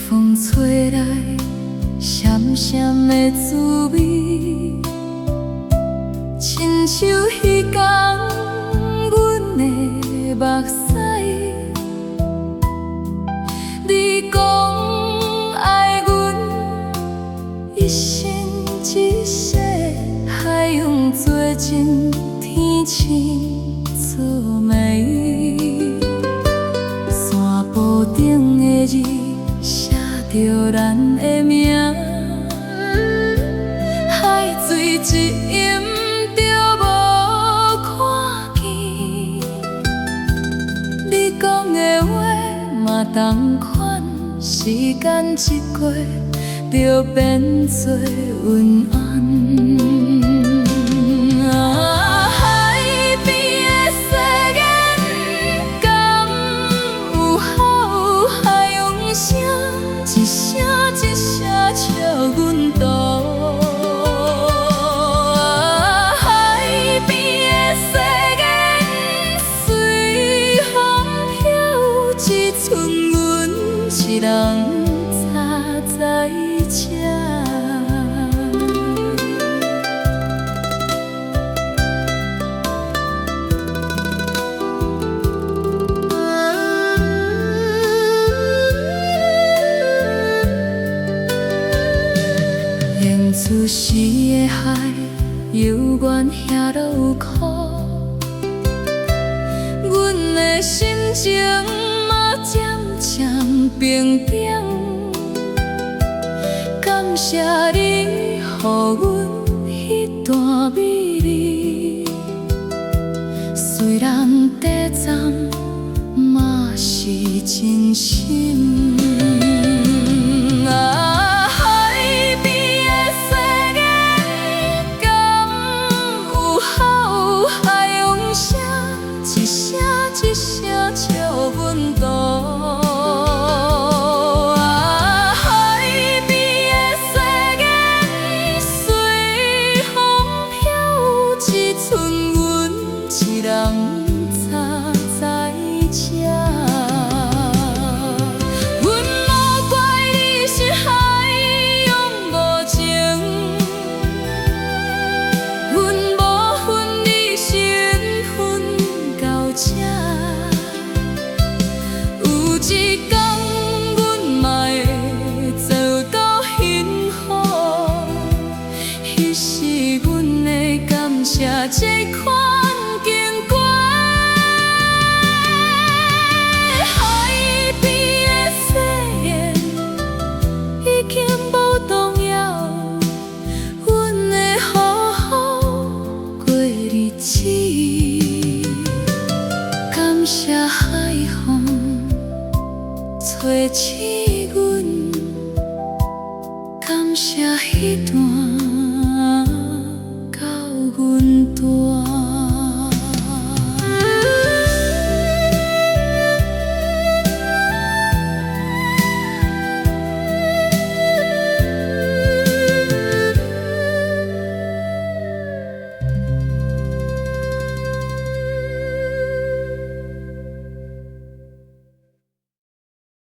風吹來，澹澹的滋味，親像彼工阮的目屎。你講愛阮一生一世，海洋做陣天星做暝。山坡頂的字寫著咱的名，海水一淹就無看見。你講的話嘛同款，時間一過就變做雲煙。啊，海邊的誓言敢有效？海洋聲一聲一聲笑阮途。啊，海邊的誓言隨風飄，只剩阮一人站在這。演出時的海，猶原遐落有苦，阮的心情嘛漸漸平平。感謝你予阮彼段美麗，雖然短暫，嘛是真心。啊，海邊的誓言敢有效？海洋聲一聲一聲笑阮途。啊，海邊的誓言隨風飄，只剩阮一人站在這。阮無怪你是海洋無情，阮無恨你身份到這。有一工阮嘛會做到幸福，彼時阮會感謝這款經過。海邊的誓言已經無重要，阮會好好過日子。感謝海風吹醒阮，感謝彼段